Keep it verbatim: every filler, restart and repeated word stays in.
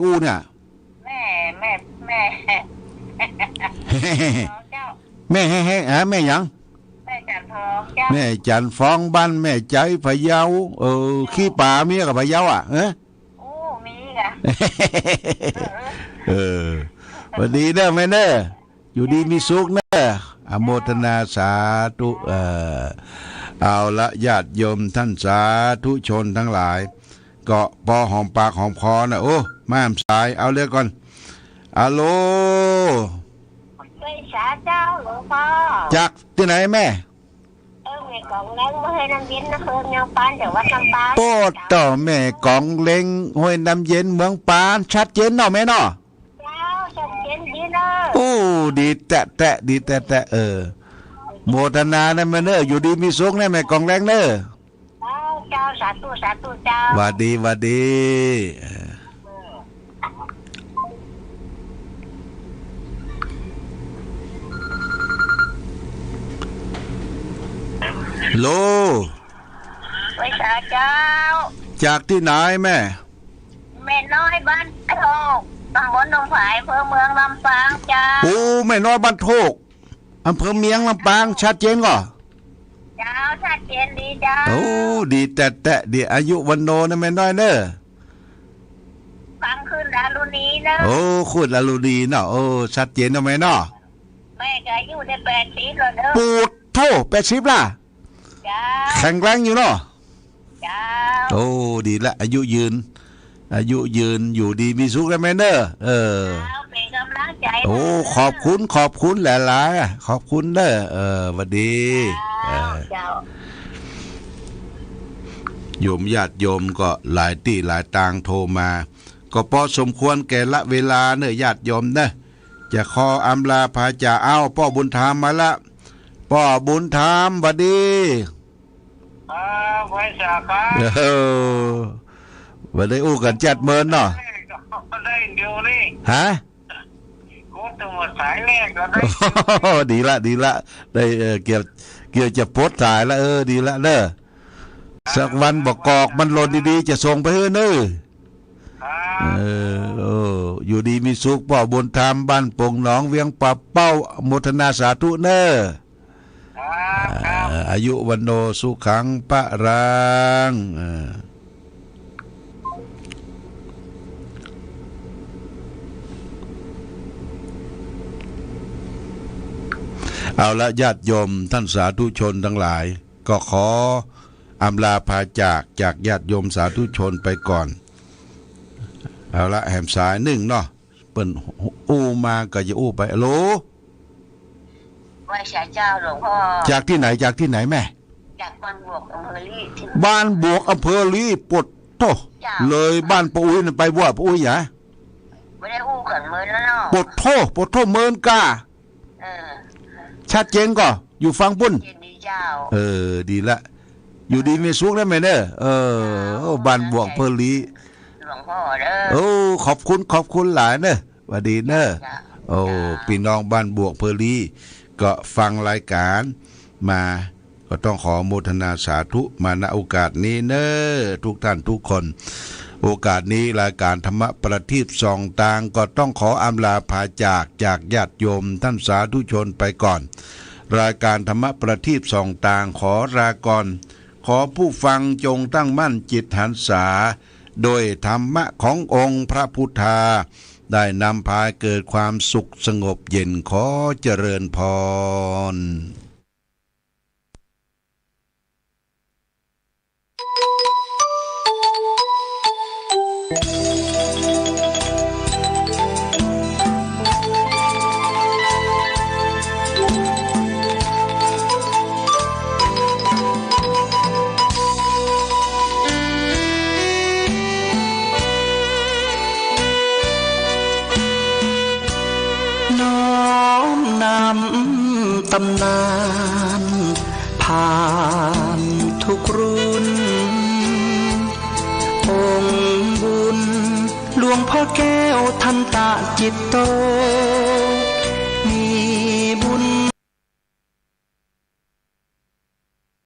อู้เนี่ย แม่ แม่ แม่ เจ้า แม่แฮะ แฮะ แม่หยัง แม่จันทร์ทองเจ้า แม่จันทร์ทองบ้านแม่ใจ๋พะเยา เออ ขี้ป๋ามีก่อพะเยาอะ เออ อู้ มีก่อ เออ หวัดดีเน่อแม่เน่อ อยู่ดีมีสุขเน่อ อนุโมทนาสาธุ เอ่อ เอาละ ญาติโยมท่านสาธุชนทั้งหลาย ก็ปอหอมปากหอมคอนะ โอ้ มาแหมสาย เอาเลยก่อน อะโหล ไหว้สาเจ้าหลวงพ่อ จากตี้ไหนแม่ เออ แม่ก๋องแล้ง ห้วยน้ำเย็น อำเภอเมืองปาน จังหวัดลำปาง โอ้ เจ้า เต้าแม่ก๋องแล้ง ห้วยน้ำเย็น เมืองปาน ชัดเจนเนาะแม่เนาะ เจ้า ชัดเจนดีเน่อ โอ้ ดีแต๊ๆ ดีแต๊ๆ เออ โมทนาเน่อแม่เน่อ อยู่ดีมีสุขเน่อแม่ก๋องแล้งเน่อ เจ้า เจ้า สาธุ สาธุ เจ้า หวัดดี หวัดดี เออ โหล ไหว้สาเจ้า จากตี้ไหนแม่ แม่น้อยบ้านโทก ตำบลดงผาย อำเภอเมืองลำปางเจ้า โอ้ แม่น้อยบ้านโทก อำเภอเมืองลำปาง ชัดเจนก่อ เจ้า ชัดเจนดีเจ้า โอ้ ดีแต๊ๆ ดี อายุวรรณโณเน่อแม่น้อยเน่อ ฟังขึ้นดารุณีเน่อ โอ้ ขึ้นดารุณีเนาะ โอ้ ชัดเจนเนาะแม่เนาะ แม่ก็อายุได้แปดสิบแล้วเน่อ ปู๊ดโธ่ แปดสิบละ เจ้า แข็งแรงอยู่เนาะ เจ้า โอ้ ดีละ อายุยืน อายุยืน อยู่ดีมีสุขเน่อแม่เน่อ เออ เจ้า เป๋นก๋ำลังใจ๋ โอ้ เน่อ ขอบคุณ ขอบคุณหลายๆ ขอบคุณเน่อ เออ หวัดดี เจ้า เออ เจ้า โยมญาติโยมก็หลายตี้หลายตางโทรมา ก็ปอสมควรแก่ละเวลาเน่อญาติโยมเน่อ จะขออำลาพาจาก เอ้า ป้อบุญธรรมมาละ ป้อบุญธรรม หวัดดี อ่า ไหว้สาครับ เออ บ่ได้อู้กั๋นจัดเมินเนาะ ได้เดี๋ยวนี้ ฮะ กูตัวสายแรกก็ได้ ดีละ ดีละ ได้ เออ เกือบ เกือบจะปลดสายละ เออ ดีละเน่อ สักวันบ่กอกมันหล่นดีๆ จะส่งไปหื้อเน่อ ครับ เออ โอ้ อยู่ดีมีสุข ป้อบุญธรรม บ้านโป่งหนอง เวียงป่าเป้า โมทนาสาธุเน่อ ครับ ครับ เอ่อ อายุวรรณโณสุขังพะลัง เออ เอาละ ญาติโยมท่านสาธุชนทั้งหลาย ก็ขออำลาพาจาก จากญาติโยมสาธุชนไปก่อน เอาละ แหมสายนึ่งเนาะ เปิ้นอู้มาก็จะอู้ไป ฮัลโหล ไหว้สาเจ้าหลวงพ่อ จากตี้ไหน จากตี้ไหนแม่ จากบ้านบวกอำเภอลี้ บ้านบวกอำเภอลี้ ปะโธ่ เจ้า เลยบ้านป้าอุ๊ยนั่นไปบ่ ป้าอุ๊ยหยา บ่ได้อู้กั๋นเมินแล้วเนาะ ปะโธ่ ปะโธ่ เมินก่า เออ ชัดเจนก่อ อยู่ฟังปุ้น เจนดีเจ้า เออ ดีละ อยู่ดีมีสุขเน่อแม่เน่อ เออ เจ้า โอ้ บ้านบวกอำเภอลี้ หลวงพ่อเน่อ โอ้ ขอบคุณ ขอบคุณหลายเน่อ หวัดดีเน่อ เจ้า โอ้ เจ้า ปี้น้องบ้านบวกอำเภอลี้ ก็ฟังรายก๋านมา ก็ต้องขอโมทนาสาธุมา ณ โอกาสนี้เน่อ ทุกท่านทุกคน โอกาสนี้รายก๋านธรรมะประทีปส่องตาง ก็ต้องขออำลาพาจาก จากญาติโยมท่านสาธุชนไปก่อน รายก๋านธรรมะประทีปส่องตางขอลาก่อน ขอผู้ฟังจงตั้งมั่นจิตหันษา โดยธรรมะขององค์พระพุทธา ได้นำพาเกิดความสุขสงบเย็น ขอเจริญพร น้อมนำตำนานผ่านทุกรุ่น องค์บุญหลวงพ่อแก้วทันตะจิตโต